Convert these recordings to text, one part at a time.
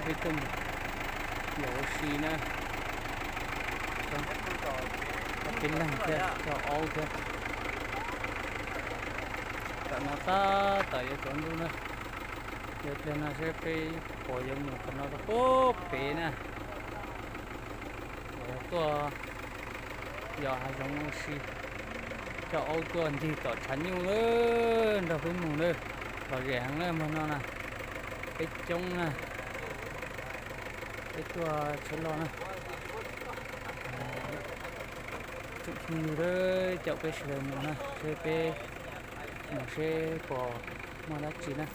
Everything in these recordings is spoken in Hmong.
Peb tuaj mus yos ua si na, ob peb leeg thiab coj aub thiab. Tam no tab tom yuav tsaus ntuj na, yuav pliag no seb peb puas yuav mus qhov no rau puag pem na. Yuav tuaj yos hav zoov ua si, coj aub tuaj ncig tom tshav nyuj lawm nrog peb mus lawm. Lom zem heev na, hmo no na, peb coob na, peb tuaj tsheb loj na. Tsoom phooj ywg caum peb sawv daws mus na, seb peb mus seb puas muaj dab tsi na.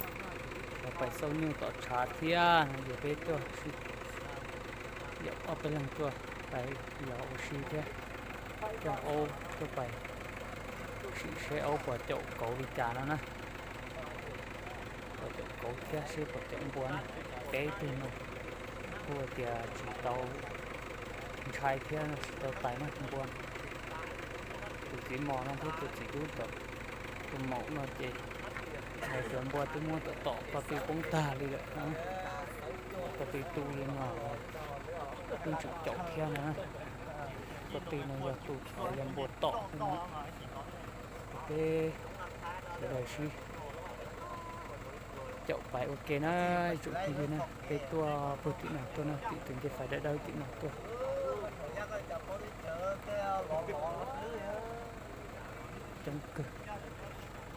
Los pais xauj nyuj tom tshav thiab no ces peb tuaj sib yaum ob peb leeg tuaj pais yos ua si thiab, coj aub tuaj pais sim seb aub puas caum kauv li cas no na. Puas caum kauv thiab seb puas caum npua na. Peb tug no kuj tias tsis tau ntshai thiab tsis tau tais na npua. Tus txiv mos no thiab tus txiv tub tom tus maum no ces lawv cov npua twb muab tom tom ko tw poob tag li lawm. Ko tw tu li no, twb tseem caum thiab no. Ko tw no yog tus, yog npua tom xwb no. Peb sawv daws sib caum pais ua ke na, ib tsoom phooj ywg na, peb tuaj puag tim no tuaj na, tim tus ncej fais dawb dawb tim no tuaj. Coob kawg,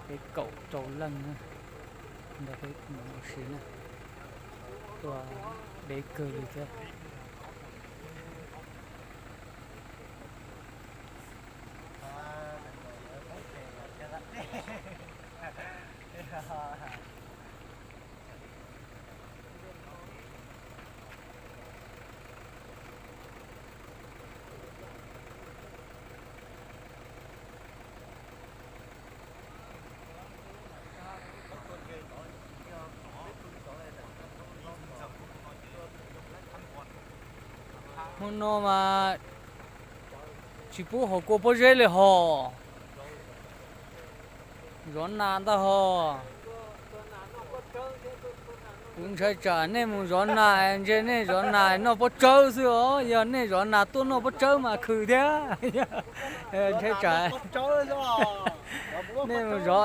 peb kaum rau leej na, nrog peb mus ua si na, tuaj deb kawg li thiab. Hmo no mas tsis pub haus kua pob zeb li hos. Zov nas ntag hos. Kuv ntshai tsam nej mus zov nas, ntse nej zov nas noj pob tsawb xwb os. Yog nej zov nas tuaj noj pob tsawb mas khwm thiab. Ntshai tsam nej mus zov,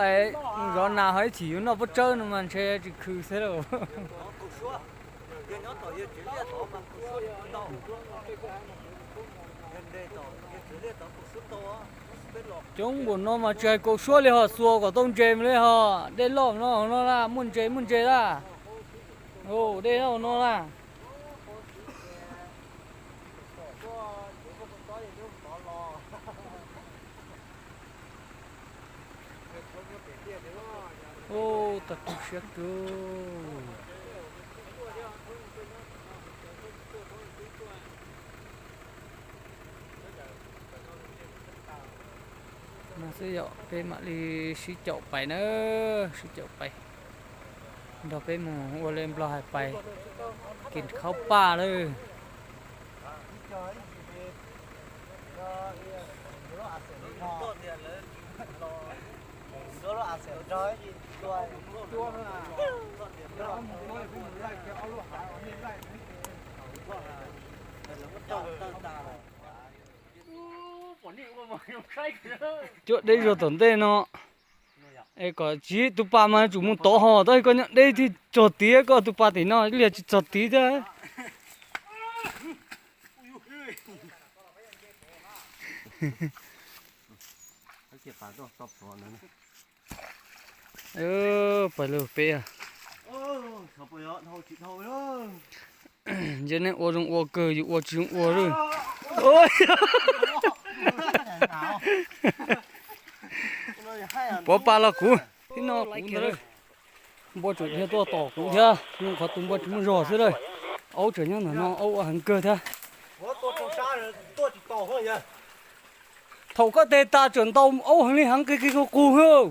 mus zov nas ho ib chim yuav noj pob tsawb no mas ntshe tsis khwm xwb lauj. Coob npaum no mas tsis hais kaus suab li hos, xuas kom tau ntses li hos. Dej loj no no laj, muaj ntses muaj ntses laj. Dej loj no laj. Ub, tau tu siab kawg. No xwb yom, peb mam li sib caum pais na, sib caum pais nrog peb mus ua li Nplog hais pais kis khaub paj lawm. Cuab deb zog tom ntej no. Es kom tsis, tus pas mas tsum mus tod hos, tab sis koj nyob deb thiaj txog tid, koj tus pas tim no liag tsis txog tid thiab. Pais lawm peb. Ntshe nej ua zoo ua kawg, yus ua tsis zoo ua lawm. Puav pa los kuv, tib no kuv ntawd. Npua tseem dhia tuaj tom kuv thiab, zoo qhov tus npua tsis muaj zog xwb lawm. Aub tseem nyob ntawm no, aub ua heev kawg thiab. Thaum koj tes tas tseem ntaus aub heev li heev qig qig qug qug.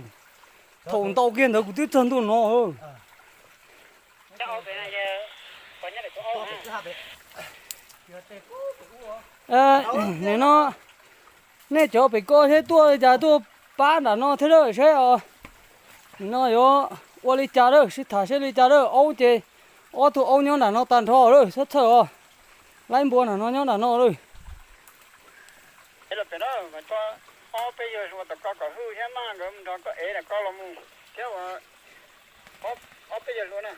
Thaum ntaus kiag ntawd kuv twb txog ntua no. Nim no nej cov pem ko thiab tuaj li cas tuaj pab nram no thiab lawm seb os. Nim no yuav ua li cas lawm, sib tham seb li cas lawm, aub ces Ob tug aub nyob nram no tag nrho lawm, txhob txhawj os. Laib npua nram no nyob nram no lawm. Ob peb yawg hluas tom ko kom hwj thiab mas nkawd mus nrog koj ev nram ko los mus thiab. Ob peb yawg hluas na.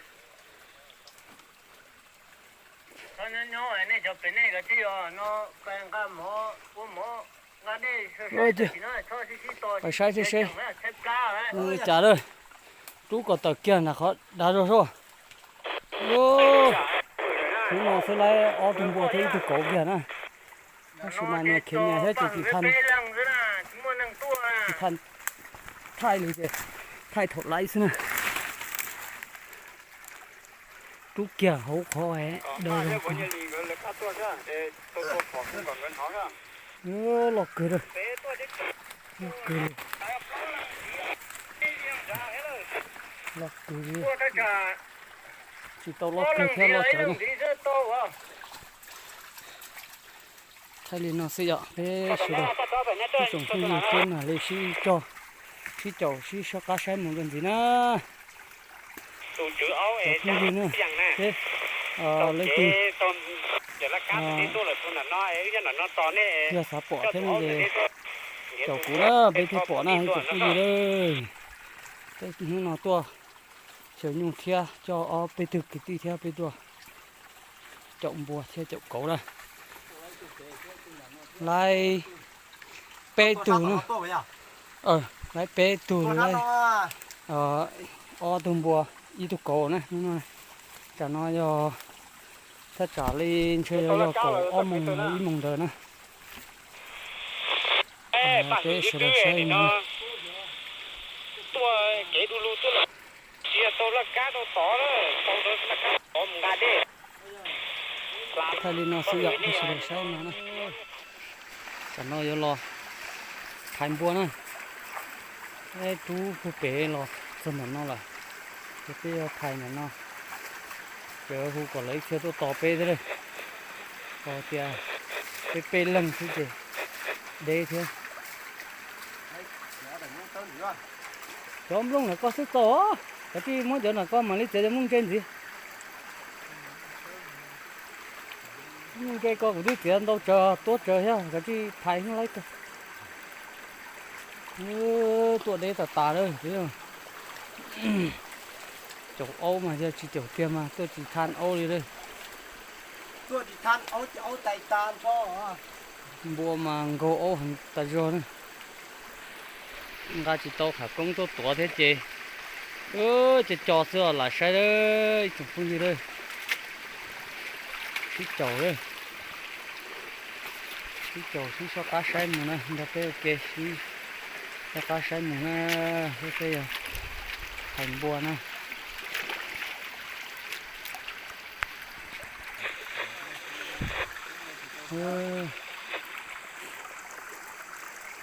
Nyob nyob nej cov pem nej cov tij os, no nqa mov ua mov nqa nej saib seb, cas lawm, rub kom tawm kiag nram qhov dav zog sub. Hnub no xwb laib ob tug npua thiab ib tug kauv kiag na. Tab sis mas nyias khiav nyias thiab ces tsis tha, tsis tha thaij li ces thaij thaum laib xwb na. Rub kiag hauv qhov dav zog. Loj kawg, loj kawg li, loj kawg li. Tsis tau loj kawg thiab loj tsawv na. Thaij li no xwb yom, peb sawv daws ib tsoom phooj ywg sib ntsib, sib caum sib soj qab saib mus dua ntxiv na. Cov phooj ywg na, peb leej twg yog xav pom thiab no ces caum kuv na, peb thiaj pom na ib tsoom phooj ywg na. Peb hnub no tuaj xyaw nyuj thiab coj ob peb tug kwv tij thiab peb tuaj caum npua thiab caum kauv na. Laib peb tug na, laib peb tug, laib ob tug npua ib tug kauv na. Tam no yog thaj tsam li ntshe yog kaum ob moos ib moos ntawd na. Peb sawv daws saib no. Thaij li no xwb yom, peb sawv daws saib no na. Tam no yuav los thaiv npua na. Rub puag pem los txog ntawm no lawm, ces peb yuav thaiv ntawm no. Ces hu kom lawv ib txhia tuaj tos peb thiab. Tau tias peb peb leeg xwb ces deb thiab. Cov nplooj ntawm ko xwb txaus, kav tsij muab cov ntawm ko mam li txiav cov nplooj ntse ntxiv. Nplooj ntse ko kuv twb txiav ntau tsawv tuab tsawv thiab, kav tsij thaiv laib ko. Tuaj deb tas tas lawm. Caum aub mas yog tsis caum tiag mas tuaj tsis tha aub li lawm. Npua mas nkaug aub heev tas zog na. Nqa tsis tau qham koob tuaj tuav thiab ces co co xwb os, lam saib lawm ib tsoom phooj ywg lawm. Sib caum lawm, sib caum sib soj qab saib mus na, nrog peb ua ke sib soj qab saib mus na. Thiab peb yog thaiv npua na.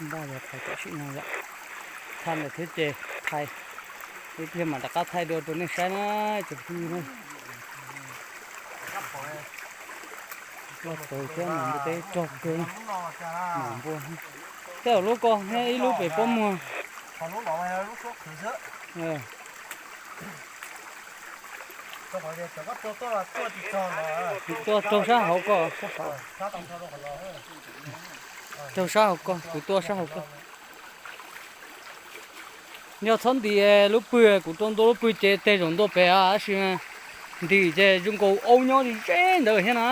Npaj yog thaiv tam sim no yom. Thaiv lawm thiab ces thaiv, ib pliag mam rov qab thaij dua rau nej saib na, tsoom phooj ywg na. Loj txawv thiab, mas npua teb rog kawg, mas npua. Tej zaum lub ko thiab ib lub pem pob muag. Kuv tuaj raug sab hauv ko, sab hauv. Raug sab hauv ko, kuv tuaj sab hauv ko. Yog txhob ntim lub pwg, kuv rau ntua lub pwg ces teg zaum ntua pem tab sis ntim ces zoo nkaus aub nyob ze ntawd thiab na.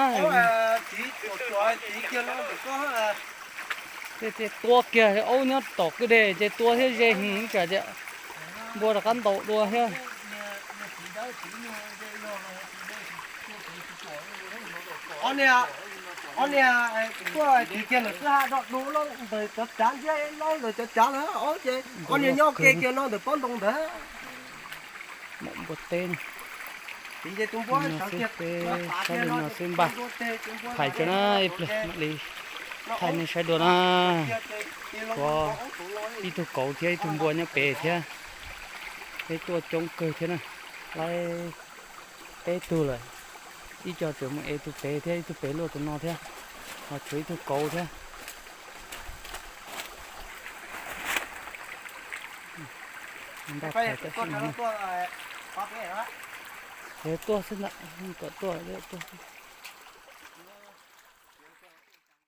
Ces tua kiag aub nyob tom kwj deg ces tua thiab ze heev tsam tias npua rov qab ntaus dua thiab. Ob niag, ob niag tuaj tiv kiag lawm xwb ha, do du lawm ntawm cov tsav ntsia lawm, ntawm cov tsav lawm ob ces ob niag nyob ke kiag no ntawm pob ntoo ntawd. Npua teb, no xwb peb saib li no xwb npaj. Thaiv tso na, ib pliag mam li thaij nej saib dua na. Tshuav ib tug kauv thiab ib tug npua nyob pem thiab. Peb tuaj coob kawg thiab na, laib peb tug lawm. Ib co tseem mus ev tus pem thiab, ib tug pem luaj tus no thiab, ho tshuav ib tug kauv thiab. Npaj thaiv tam sim no. Tuaj xwb ntag, kom tuaj tuaj.